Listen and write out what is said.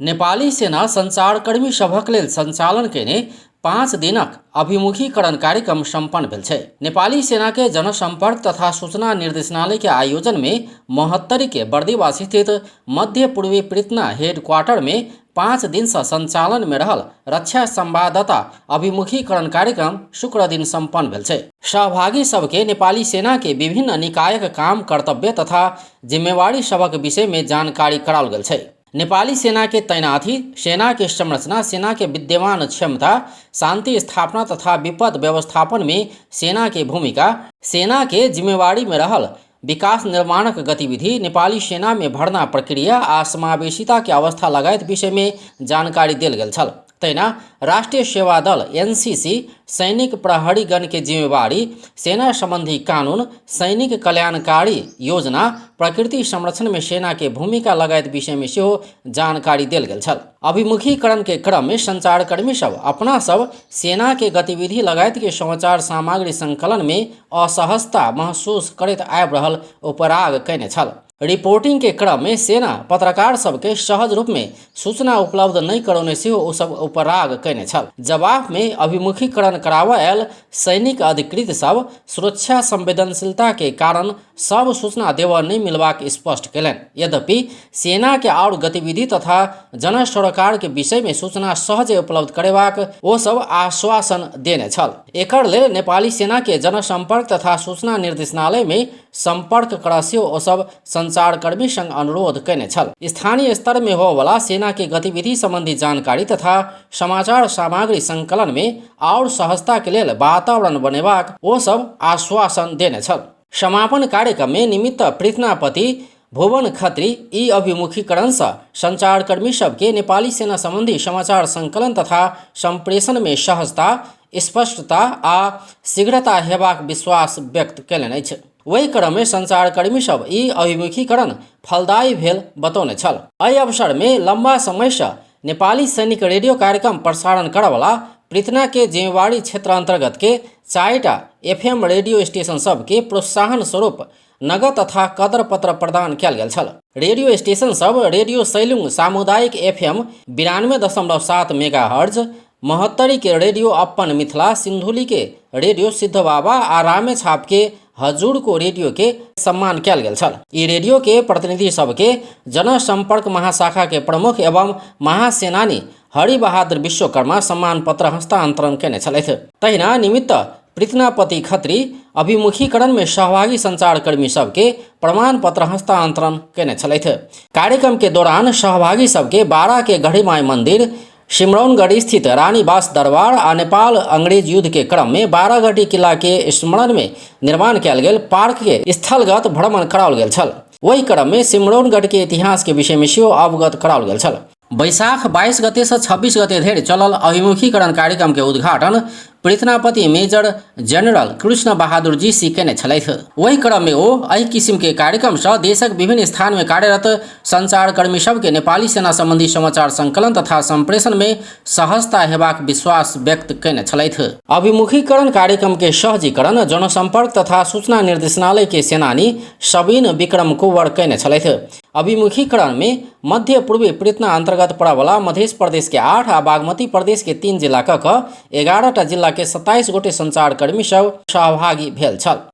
नेपाली सेना संचारकर्मी सभक लेल संचालन केने 5 दिनक अभिमुखीकरण कार्यक्रम सम्पन्न भेल छै। नेपाली सेना के जनसंपर्क तथा सूचना निर्देशनालय के आयोजन में महोत्तरी के बर्दिवास स्थित मध्य पूर्वी पृतना हेड क्वार्टर में 5 दिन से संचालन में रहल रक्षा संवाददाता अभिमुखीकरण कार्यक्रम शुक्र दिन सम्पन्न भेल छै। सहभागी सबके नेपाली सेना के विभिन्न निकायक काम कर्तव्य तथा जिम्मेवारी सबक विषय में जानकारी कराओल गेल छै। नेपाली सेना के तैनाती, सेना के संरचना, सेना के विद्यमान क्षमता, शांति स्थापना तथा विपद व्यवस्थापन में सेना के भूमिका, सेना के जिम्मेवारी में रहल विकास निर्माणक गतिविधि, नेपाली सेना में भर्ना प्रक्रिया आ समावेशिता के अवस्था लगायत विषय में जानकारी देल गेल छल। तहिना राष्ट्रीय सेवा दल एनसीसी, सैनिक प्रहरीगण के जिम्मेवारी, सेना संबंधी कानून, सैनिक कल्याणकारी योजना, प्रकृति संरक्षण में सेना के भूमिका लगायत विषय में सेहो जानकारी देल गेल छल। अभिमुखीकरण के क्रम में संचारकर्मी सब अपना सब सेना के गतिविधि लगायत के समाचार सामग्री संकलन में असहजता महसूस करैत आबि रहल उपराग कयने छल। रिपोर्टिंग के क्रम में सेना पत्रकार सबके सहज रूप में सूचना उपलब्ध नहि करौने सेहो ओ सब उपराग कयने छल। जवाब में अभिमुखीकरण कराबऽ आयल सैनिक अधिकृत सब सुरक्षा संवेदनशीलता के कारण सब सूचना देबऽ नहि मिलबाक स्पष्ट कयलनि। यद्यपि सेना के आओर गतिविधि तथा जनसरोकार के विषय में सूचना सहजे उपलब्ध करेबाक ओ सब आश्वासन देने छल। एकर लेल नेपाली सेना के जनसंपर्क तथा सूचना निर्देशनालय में संपर्क करऽ सेहो ओ सब संचारकर्मी संग अनुरोध कयने छल। स्थानीय स्तर में होवला सेना के गतिविधि संबंधी जानकारी तथा समाचार सामग्री संकलन में आओर सहजता के लेल वातावरण बनेबाक ओ सब आश्वासन देने छल। समापन कार्यक्रम में निमित्त पृथनापति भुवन खत्री ई अभिमुखीकरण से संचारकर्मी सबके नेपाली सेना संबंधी समाचार संकलन तथा संप्रेषण में सहजता, स्पष्टता आ शीघ्रता हेबाक विश्वास व्यक्त कयलनि अछि। ओहि क्रम में संचारकर्मी सब ई अभिमुखीकरण फलदायी भेल बतौने छल। एहि अवसर में लंबा समय से नेपाली सैनिक रेडियो कार्यक्रम प्रसारण करऽवला पृतना के जिम्मेवारी क्षेत्र अंतर्गत के 4टा एफएम रेडियो स्टेशन सबके प्रोत्साहन स्वरूप नगद तथा कदर पत्र प्रदान कयल गेल छल। रेडियो स्टेशन सब रेडियो सैलुंग सामुदायिक एफएम 92.7 मेगाहर्ज, महोत्तरी के रेडियो अप्पन मिथिला, सिंधुली के रेडियो सिद्ध बाबा आ रामेछाप के हजुरको रेडियो के सम्मान कयल गेल छल। ई रेडियो के प्रतिनिधि सबके जनसंपर्क महाशाखा के प्रमुख एवं महासेनानी हरिबहादुर विश्वकर्मा सम्मान पत्र हस्तांतरण कयने छलथि। तहिना निमित्त पृथनापति खत्री अभिमुखीकरण में सहभागी संचारकर्मी सबके प्रमाण पत्र हस्तांतरण कयने छलथि। कार्यक्रम के दौरान सहभागी सबके बारा के गढ़ीमाई मंदिर, सिमरौनगढ़ स्थित रानीवास दरबार आ नेपाल अंग्रेज युद्ध के क्रम में बारागढ़ी किला के स्मरण में निर्माण कयल गेल पार्क के स्थलगत भ्रमण कराओल गेल छल। ओहि क्रम में सिमरौनगढ़ के इतिहास के विषय में सेहो अवगत कराओल गेल छल। वैशाख 22 गते से 26 गते धरि चलल अभिमुखीकरण कार्यक्रम के उद्घाटन पृथनापति major general Krishna Bahadur ji C केने छलथि। ओहि क्रम में ओ एहि किसिम के कार्यक्रम से देशक विभिन्न स्थान में कार्यरत संचारकर्मी सबके नेपाली सेना संबंधी समाचार संकलन तथा संप्रेषण में सहजता हेबाक विश्वास व्यक्त केने छलथि। अभिमुखीकरण कार्यक्रम के सहजीकरण जनसंपर्क तथा सूचना निर्देशनालय के सेनानी सबीन विक्रम कुंवर केने छलथि। अभिमुखीकरण में मध्य पूर्वी पृतना अंतर्गत पड़यवला मध्य प्रदेश के 8 आ बागमती प्रदेश के 3 जिला क 11टा जिला के 27 गोटे संचारकर्मी सब सहभागी भेल छल।